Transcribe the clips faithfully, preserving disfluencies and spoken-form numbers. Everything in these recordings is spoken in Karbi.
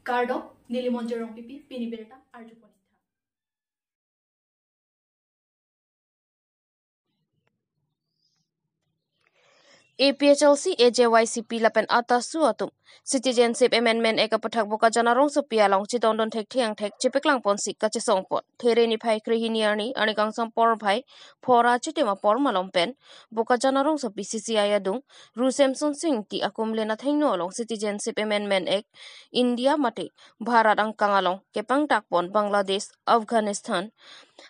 Kardom, neli Monjir Rongpipi, pini birta arjupon. A P H L C, A J Y C P lapen ATASU atum Citizenship Amendment Act aputhak Bokajan arongsopi along chedondun thekthe angthek chepeklang ponsi kachesong pon. There niphai krehini arni, arni kangsam porphai pharo chitim apor malom pen Bokajan arongsopi C C I adung Ru Semsonsing Ingti akumlen athengno along Citizenship Amendment Act India mate Bharat angkang along kepangdak pon Bangladesh, Afghanistan,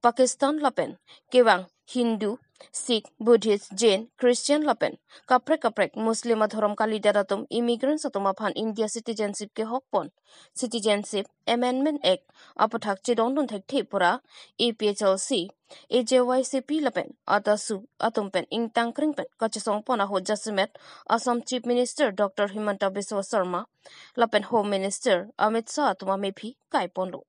Pakistan lapen kevang Hindu, Sikh, Buddhist, Jain, Christian lapen kaprek kaprek Muslim adhorom kalidet atum immigrants atum aphan India citizenship kehok pon Citizenship Amendment Act aputhak chedondun thekthe pura A P H L C, A J Y C P lapen ATASU atum pen ingtang kring pen kachesong pon ahut jasemet Assam Chief Minister Doctor Himanta Biswa Sarma lapen Home Minister Amit Shah atum amephi kai ponlo.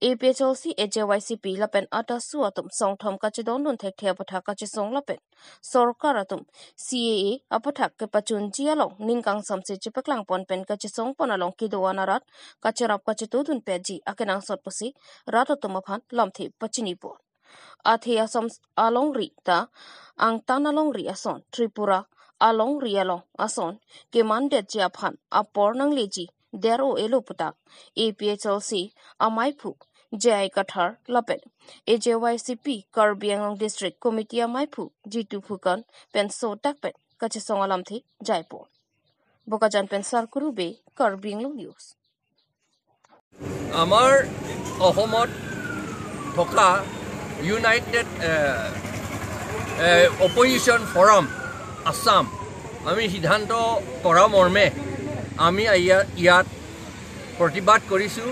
A P H L C, A J Y C P lapen ATASU atum songthom kachedondun thekthe aputhak kachesong lapen sorkar atum C A A aputhak kepachunji along ning kangsamse chepeklang pon pen kachesong pon along kedo-an arat kacherap kachetudun peji akenangsot pusi rat atum aphan lamthe pachini pon. Athe Assam alongri ta angtan alongri ason, Tripura alongri along ason kemandetji aphan apor nangleji der-o-elo puta A P H L C amaiphu J I Kathar lapen A J Y C P Karbi Anglong District Committee amaiphu Jitu Phukan pen sodak pen kachesong alamthe jaipon. Bokajan pen Sarkuru Bey, Karbi Anglong News. আমাৰ অসমত থকা ইউনাইটেড, এ, এ, opposition forum Assam, আমি সিদ্ধান্ত কৰা মৰ্মে আমি ইয়াত, ইয়াত প্ৰতিবাদ কৰিছোঁ।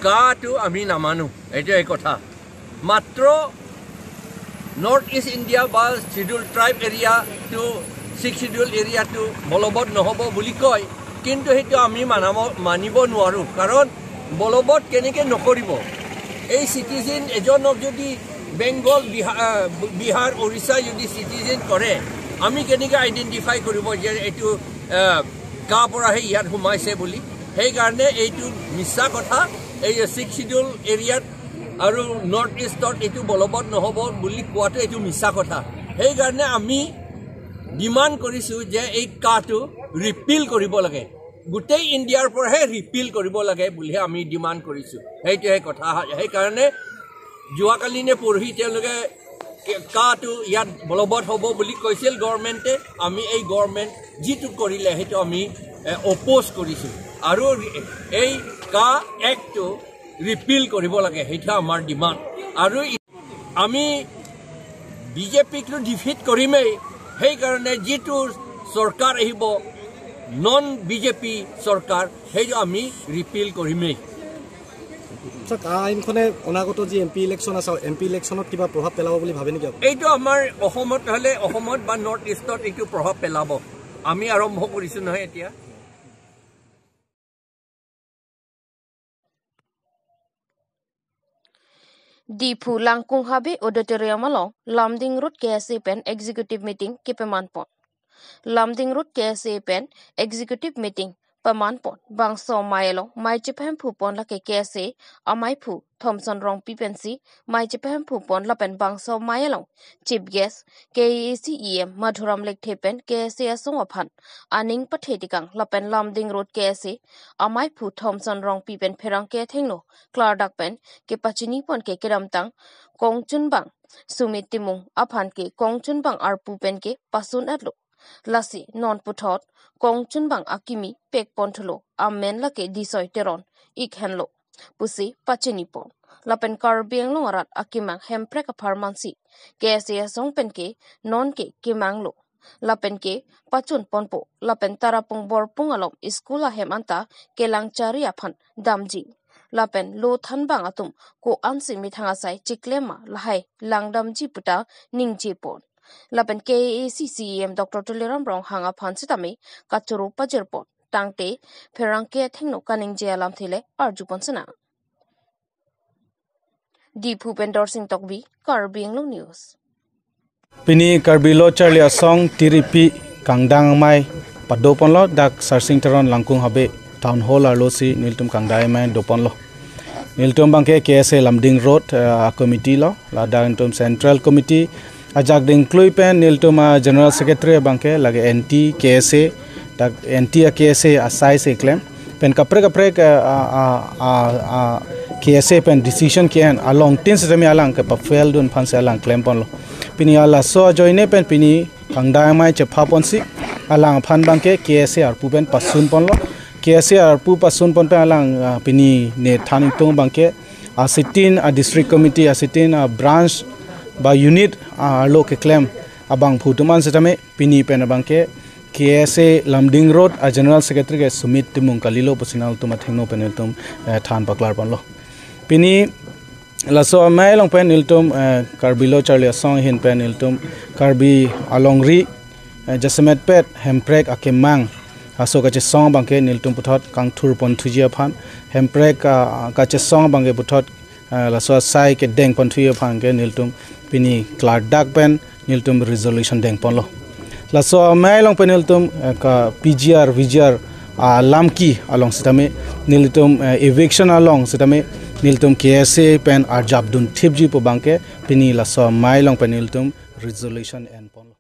কাটো আমি নামানো, এইটোৱে কথা। মাত্ৰ নৰ্থ ইষ্ট ইণ্ডিয়া বা শ্বিডিউল ট্ৰাইব এৰিয়াটো, ছিক্স শ্বিডিউল এৰিয়াটো বলবৎ নহ'ব বুলি কয়, কিন্তু সেইটো আমি মানাব, মানিব নোৱাৰোঁ। কাৰণ বলবৎ কেনেকৈ নকৰিব? এই চিটিজেন এজনক যদি বেংগল, বিহা-, আহ, বিহাৰ, উৰিষ্যা যদি চিটিজেন কৰে, আমি কেনেকৈ আইডেণ্টিফাই কৰিব যে এইটো, আহ, কাৰ পৰা আহি ইয়াত সোমাইছে বুলি? সেইকাৰণে এইটো মিছা কথা। এই ছিক্স শ্বিডিউল এৰিয়াত আৰু নৰ্থ ইষ্টত এইটো বলবৎ নহ'ব বুলি কোৱাটো এইটো মিছা কথা। সেইকাৰণে আমি ডিমাণ্ড কৰিছোঁ যে এই কাটো ৰিপিল কৰিব লাগে, গোটেই ইণ্ডিয়াৰ পৰাহে ৰিপিল কৰিব লাগে বুলিহে আমি ডিমাণ্ড কৰিছোঁ। সেইটোহে কথা। সেইকাৰণে যোৱাকালি নে পৰহি তেওঁলোকে কাটো ইয়াত বলবৎ হ'ব বুলি কৈছিল গভৰ্ণমেণ্টে। আমি এই গভৰ্ণমেণ্ট যিটো কৰিলে সেইটো আমি, এ, অপ'জ কৰিছোঁ আৰু এই কা এক্টটো ৰিপিল কৰিব লাগে, সেইটো আমাৰ ডিমাণ্ড। আৰু ই-, আমি বিজেপিকতো ডিফিট কৰিমেই, সেইকাৰণে যিটো চৰকাৰ আহিব, নন বিজেপি চৰকাৰ, সেইটো আমি ৰিপিল কৰিমেই। স্যাৰ, কা আইনখনে অনাগত যি এম পি ইলেকশ্যন আছে, এম পি ইলেকশ্যনত কিবা প্ৰভাৱ পেলাব বুলি ভাবে নেকি আপুনি? এইটো আমাৰ অসমত হ'লে, অসমত বা নৰ্থ ইষ্টত এইটো প্ৰভাৱ পেলাব। আমি আৰম্ভ কৰিছোঁ নহয় এতিয়া। Diphu Langkung Habe Auditorium along Lumding Road K S A pen executive meeting kepaman pon. Lumding Road K S A pen executive meeting paman pon. Bangso amei along mei chepahemphu pon lake K S A amaiphu Thomson Rongpi pensi mei chepahemphu pon lapen bangso amei along chief guest K A A C E M Madhuram Lekthe pen K S A asong aphan aning pathe tikang lapen Lumding Road K S A amaiphu Thomson Rongpi pen pherangke athengno klardak pen kepachini pon ke kedamtang kongchunbang Sumit Timung aphan ke kongchunbang arpu pen ke pasun-etlo. Lasi non puthot kongchunbang akimi pek pon thulo, amen lake Disoi Teron ik henlo pusi pachini pon. Lapen Karbi Anglong arat akemang Hemprek apharmansi K S A asong pen ke non ke kemanglo. Lapen ke pachun ponpo, lapen Tarapung Borpung along school ahem anta kelang chari aphan damji. Lapen lo thanbang atum ko-ansi methang asai chiklem ma lahai langdamji puta ningje pon. Lapen K A A C C E M Doctor Tuliram Ronghang aphan sitame kachoro pajir pon. Tangte pherangke athengno kaningje alamthe le arju pon sena. Diphu pen Dorsing Tokbi, Karbi Anglong News. Pini Karbi Lo Charli Asong tiripi kangdang amei pado ponlo dak Sarsing Teron Langkung Habe Town Hall arlosi nelitum kangdai amei doponlo. Nelitum abangke K S A Lumding Road, eh, committee lo, ladak nelitum Central Committee ajak dingklui pen nelitum a General Secretary abangke lake anti K S A, dak anti a K S A asai si klem. Pen kaprek kaprek, eh, a, a, a, a, K S A pen decision ke-en alongtin setame alang kepafail dun aphansi alang klemponlo. Pini halaso ajoine pen pini kangdai amei chephaponsi alang aphan abangke K S A arpu pen pasunponlo. K S A arpu pasunpon pen alang, ah, pini ne than ingtung abangke asitin a district committee, asitin a branch ba unit, ah, arlo keklem abangphu atum an setame pini pen abangke K S A Lumding Road a General Secretary ke Sumit Timung kalilo pusi nangtum athengno pen nelitum, eh, than paklarponlo. Pini laso amei along pen nelitum, eh, Karbi Lo Charli Asong ahin pen nelitum Karbi alongri, eh, jasemet pet hemprek akemang aso kachesong abangke nelitum puthot kangthurponthuji aphan, hemprek, ah, kachesong abangke puthot, eh, laso asai kedengponthuji aphan ke nelitum pini klardak pen nelitum resolution dengponlo. Laso amei along pen nelitum, eh, ka P G R, V G R, ah, lamki along setame, nelitum, eh, eviction along setame, nelitum K S A pen arjap dunthipji pu abangke, pini laso amei along pen nelitum resolution enponlo.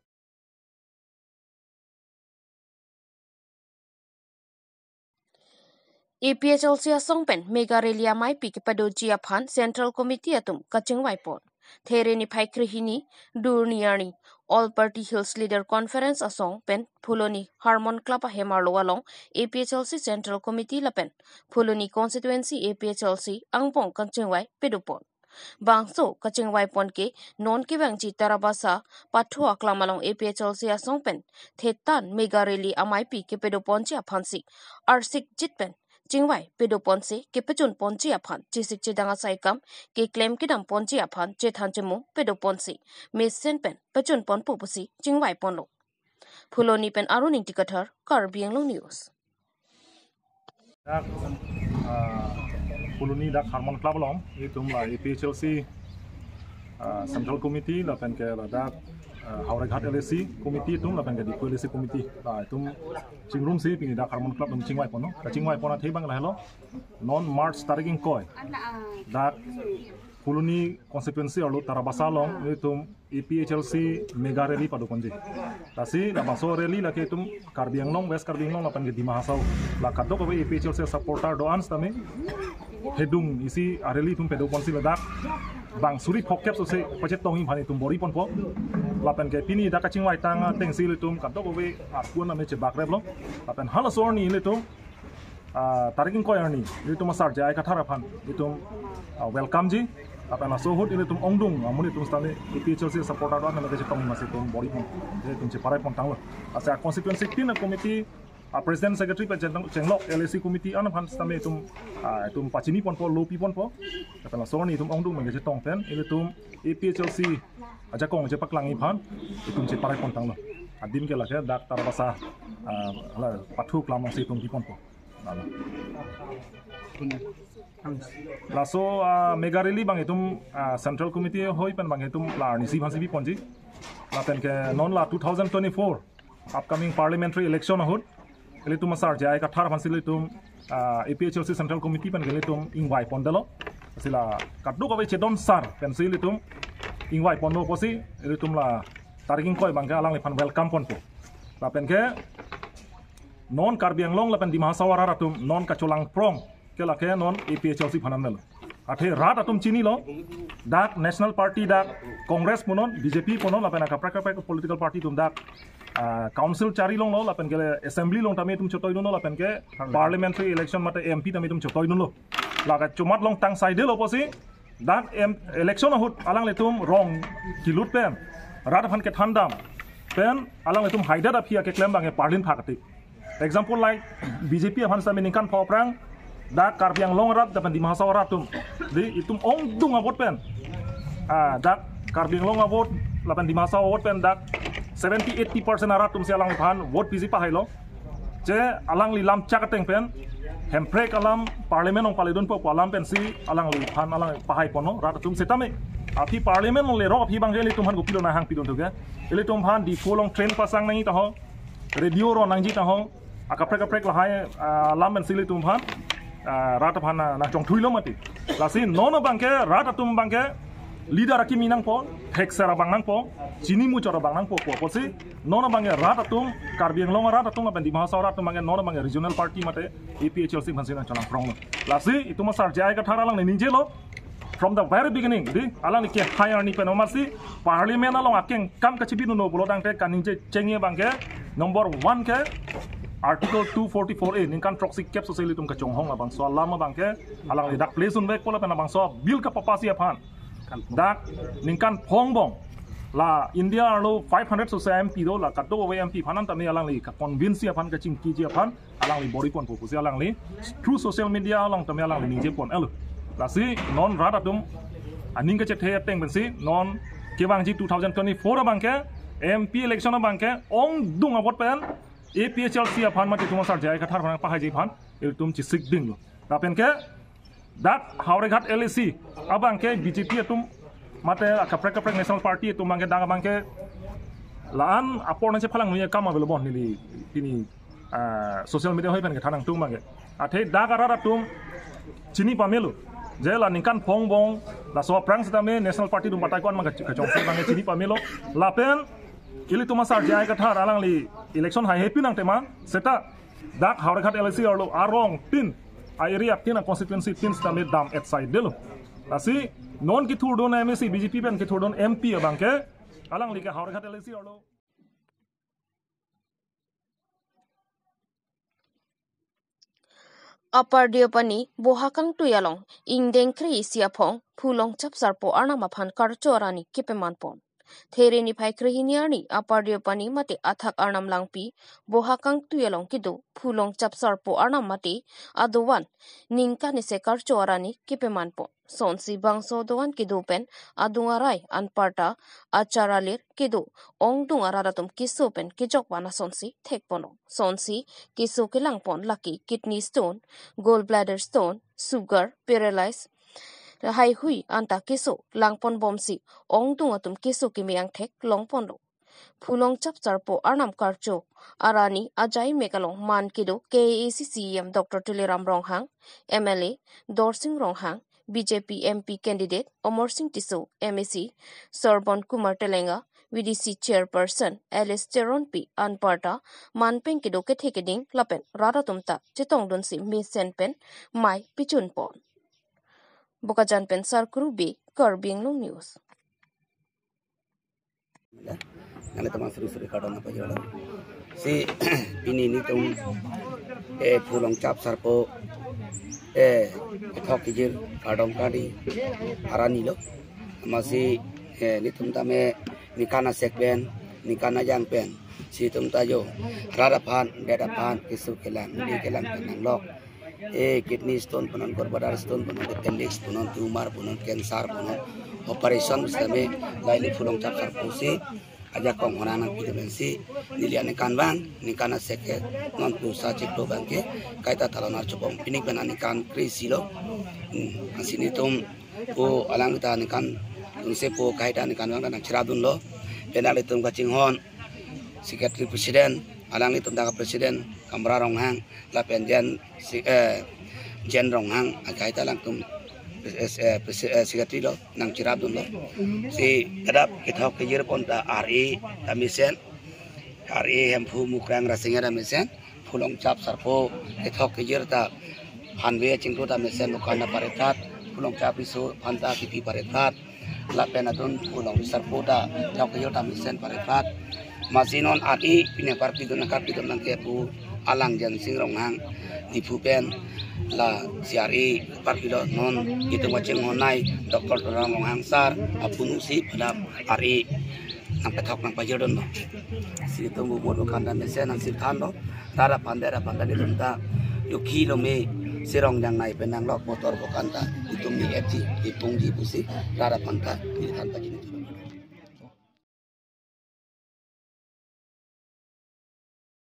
A P H L C asong pen mega rally ameipi kepadoji aphan Central Committee atum kachingvaipon. There niphai krehini, Durni arni, All Party Hills Leader Conference asong pen Phuloni Harmon Club ahem arlo along A P H L C Central Committee lapen Phuloni Constituency A P H L C angbong kachingvai pedopon. Bangso kachingvaipon ke non kevangji Tarabasa pathu aklam along A P H L C asong pen thetan mega rally ameipi kepedoponji aphansi arsik jit pen chingvai pedoponsi kepachunponji aphan chisik chidang asaikam keklem kedamponji aphan chethan chemu pedoponsi mesen pen pachunponpo pusi chingvaiponlo. Phuloni pen Arun Ingti Kathar, Karbi Anglong News. Dak, ah, Phuloni dak Harmon Club along, itum la A P H L C, ah, Central Committee, lapen ke ladak, ah, Howraghat L A C Committee itum, lapen ke Diphu L A C Committee, la itum chingrumsi pini dak Harmon Club along chingvaipon, no? Kachingvaipon athe abang lahelo, non March tarik ingkoi, dak Phuloni constituency arlo Tarabasa along, itum A P H L C mega rally padoponji. Lasi labangso rally lake itum Karbi Anglong, West Karbi Anglong lapen ke Dima Hasao, la kadokave A P H L C supporter do-an setame hedung isi a rally itum pedoponsi ladak bang suri phokep sose pachetongji aphan itum bor-iponpo. Lapen ke pini dak kachingvaitang atengsi ilitum kadokave arpu an ame chebakreplo. Lapen halaso arni ilitum ah, tarik ingkoi arni, ilitum asar J I Kathar aphan, itum, ah, welcome ji, lapen laso ahut ilitum ongdung, ah, amonit atum setame A P H L C supporter do-an nang kachetong masi itum bor-ipon, je itum cheparai pontanglo. Asa constituency tin a committee, ah, president secretary pen cheng-, chenglok L A C committee an aphan setame itum, ah, itum pachiniponpo, lo piponpo, lapen laso arni itum ongdung nang kachetong pen, ilitum A P H L C ajakong chepaklangji aphan, itum cheparai pontanglo. Adim ke lake dak Tarabasa, ah, la pathu aklam alongsi itum piponpo. Laso, ah, mega rally abang itum, ah, Central Committee ahoi pen abang itum la arnisi aphansi piponji. Lapen ke non la two thousand twenty-four upcoming parliamentary election ahut, ilitum asar J I Kathar aphansi ilitum, ah, A P H L C Central Committee pen ke ilitum ingvaipondet-lo. Lasi la kadokave chedon sar pensi ilitum ingvaiponlo pusi, ilitum la tarik ingkoi abang ke alangliphan welcome ponpo. Lapen ke non Karbi Anglong lapen Dima Hasao arat atum non kacholang prong ke lake non A P H L C aphan anmelo. Athe rat atum chinilo, dak National Party, dak Congress punon, B J P punon, lapen akaprek kaprek political party atum dak, ah, council chari longlo, lapen ke assembly along tame itum chotoidunlo, lapen ke parliamentary election mate M P tame itum chotoidunlo. La kachomat long tang saidelo pusi, dak em, election ahut alanglitum rong kilut pen, rat aphan kethandam pen, alanglitum haidet aphi akeklem abang ke parlin phak tik. Example like B J P aphan setame ningkan pho aphrang, dak Karbi Anglong arat lapen Dima Hasao arat atum, di itum ongdung a-vote pen, ah, dak Karbi Anglong a-vote lapen Dima Hasao a-vote pen dak seventy eighty percent arat atumsi alangliphan vote piji pahailo. Je alangli lam chak ateng pen, hemprek alam, parliament along paledunpo pu alam pensi alangliphan alang pahaiponlo rat atum setame. Aphi parliament along lerok aphi abang ke ilitum aphan kopilo nang hangpidunthu ke. Ilitum aphan Diphu along train pasang nangji taho, radio ron nangji taho, akaprek kaprek lahai, ah, alam pensi ilitum aphan, ah, rat aphan na, nangchongthuilo mati. Lasi non abangke rat atum abangke leader akimi nangpo, thekser abang nangpo, chini muchot abang nangpo pu apotsi non abangke rat atum, Karbi Anglong rat atum lapen Dima Hasao rat atum abangke non abangke regional party mate A P H L C aphansi nangchonangpronglo. Lasi itum asar J I Kathar alangli ningjelo, from the very beginning, di, alangli kehai arni pen amatsi parliament along akeng kam kachibidunlo pulo tangte kaningje chengji abangke number one ke Article two forty-four A, ningkan throksi kep sose ilitum kachonghong labangso alam abangke alangli dak place unvekpo lapen labangso bill kapapasi aphan dak ningkan phongbong la India arlo five hundred sose M P do, la kadokave M P aphan an tame alangli ka-convince aphan, kachingkiji aphan alangli bor-iponpo pusi alangli through social media along tame alangli ningjeponlo. Lasi non rat atum aning kachethe ateng pensi non kevangji two thousand twenty-four abangke M P election abangke ongdung a-vote pen A P H L C aphan mate itum asar J I Kathar aphan pahaiji aphan ilitum chesik dinglo. Lapen ke dak Howraghat L A C abangke B J P atum mate akaprek kaprek national party atum abangke dak abangke la-an apor nangchephalang nui akam avelo bon neli pini, ah, social media hoi pen kethan nangtum abangke. Athe dak arat atum chini pamelo je la ningkan phongbong laso aphrang sitame national party atum batai ko-an abangke kachongsi abangke chini pamelo. Lapen ilitum asar J I Kathar alangli election haihepi nangtema seta dak Howraghat L A C arlo arong tin, a-area tin, a-constituency tin sitame dam-et saidelo. Lasi non kethurdun M A C B J P pen kethurdun M P abangke alangli ke Howraghat L A C arlo. Upper Deopani Boha Kangtui along ingdeng kre-isi aphong Phulongchap Sarpo Arnam aphan karcho arani kepemanpon. There niphai krehini arni Upper Deopani mate athak Arnam Langpi Boha Kangtui along kedo Phulongchap Sarpo Arnam mate adovan ningkan isi karcho arani kepemanpon. Sonsi bangso adovan kedo pen adung arai anparta achar alir kedo ongdung arat atum keso pen kejok van asonsi thekponlo. Sonsi keso kelangpon lake kidney stone, gallbladder stone, sugar, paralyze, haihui anta keso langponbomsi ongdung atum keso keme angthek longponlo. Phulongchap Sarpo Arnam karcho arani ajai mek along man kedo K A A C C E M Doctor Tuliram Ronghang, M L A Dorsing Ronghang, B J P M P candidate Amarsing Tisso, M A C Sarbon Kumar Telenga, V D C chairperson Alice Teronpi anparta manpeng kedo kethe keding lapen rat atum ta chetongdunsi mesen pen mei pechunpon. Bokajan pen Sarkuru Bey, Karbi Anglong News. Nangli teman suri-suri kardom nangpajirlo. Si pini nelitum, eh, Phulongchap Sarpo, eh, kethok kejir kardom kadi aranilo. Amatsi, eh, nelitum tame ningkan asek pen, ningkan ajang pen si itum ta jo rat aphan, det aphan keso kelang, neli kelang pen nanglok. Eh, kidney stone punon, gallbladder stone punon, appendix punon, tumor punon, cancer punon, operation sitame lahai Phulongchap Sarpo si ajakong honang nangpi pensi neli aningkanvang, ningkan asek ke non pusa chiklo abangke kaita talon archobong, pini pen aningkan kre-isilo. Hmm, ansi nelitum pu alang ta ningkan dunsepo kaita ningkanvang ta nangcherapdunlo. Penang ilitum kachinghon Secretary President, alanglitum ta ka President Kamra Ronghang, lapen Jen si, eh, Jen Ronghang, akaita alangtum, eh, eh, presi-, eh, Secretary lo, nangcherapdunlo. Si kadap kethok kejir pon ta R A ta mesen, R A Hemphu Mukrang Rasinja ta mesen, Phulongchap Sarpo kethok kejir ta hanve chingklo ta mesen, bukan na parethat, Phulongchap riso aphan ta kipi parethat, lapen adun Phulong Sarpo ta kethok kejir ta mesen parethat. Amatsi non R A pine parpidun, nangkarpidun nangke pu alang Jensing Ronghang Diphu pen, lasi R A parpilo, non itum kachinghon nai Doctor Tuliram Ronghang sar apunu si pada R A nangkethok nangpajirdunlo. Si itum bumut bukan ta mesen, nangsi thanlo. Rat aphan, det aphan ta nelitum ta yukhi lome, sirong jangnai pen nanglok, motor bukan ta itum ni F G ipungji pusi rat aphan ta neli than pajir.